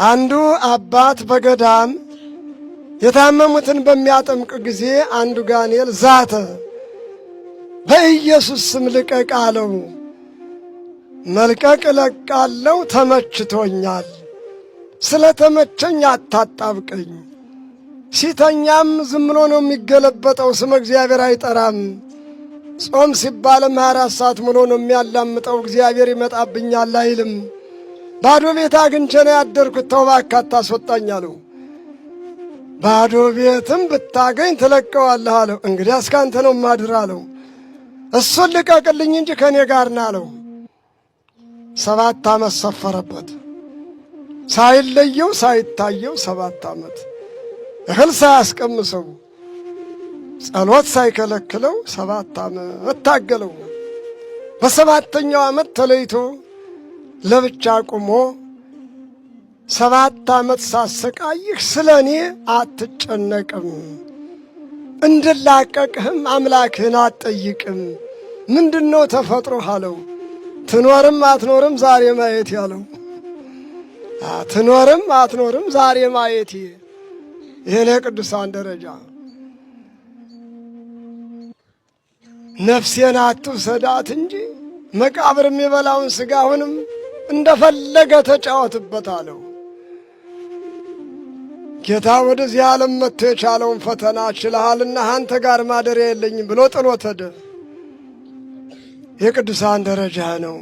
አንዱ አባት በገዳም የታመሙትን በሚያጠምቅ ጊዜ አንዱ ጋኔል ዛተ። በኢየሱስ ስም ልቀቅ አለው። መልቀቅ እለቃለሁ፣ ተመችቶኛል። ስለ ተመቸኝ አታጣብቀኝ። ሲተኛም ዝም ብሎ ነው የሚገለበጠው፣ ስመ እግዚአብሔር አይጠራም። ጾም ሲባልም 24 ሰዓት ሙሉ ነው የሚያላምጠው፣ እግዚአብሔር ይመጣብኛል አይልም። ባዶ ቤት አግኝቼ ነው ያደርኩት፣ ተው እባክህ አታስወጣኝ አለው። ባዶ ቤትም ብታገኝ ትለቀዋለህ አለው። እንግዲያስ ካንተ ነው ማድር አለው። እሱን ልቀቅልኝ እንጂ ከእኔ ጋር ና አለው። 7 ዓመት ሰፈረበት፣ ሳይለየው ሳይታየው 7 ዓመት እህል ሳያስቀምሰው ጸሎት ሳይከለክለው 7 ዓመት ታገለው። በሰባተኛው ዓመት ተለይቶ ለብቻ ቁሞ 7 ዓመት ሳሰቃይህ ስለ እኔ አትጨነቅም፣ እንድላቀቅህም አምላክህን አትጠይቅም። ምንድነው ተፈጥሮህ አለው። ትኖርም አትኖርም ዛሬ ማየት ያለው። ትኖርም አትኖርም ዛሬ ማየት። ይሄ የቅዱሳን ደረጃ። ነፍሴን አትውሰዳት እንጂ መቃብር የሚበላውን ሥጋ አሁንም እንደፈለገ ተጫወትበት አለው። ጌታ ወደዚህ ዓለም መጥቶ የቻለውን ፈተና ችለሃልና አንተ ጋር ማደሪያ የለኝም ብሎ ጥሎት ሄደ። የቅዱሳን ደረጃ ነው።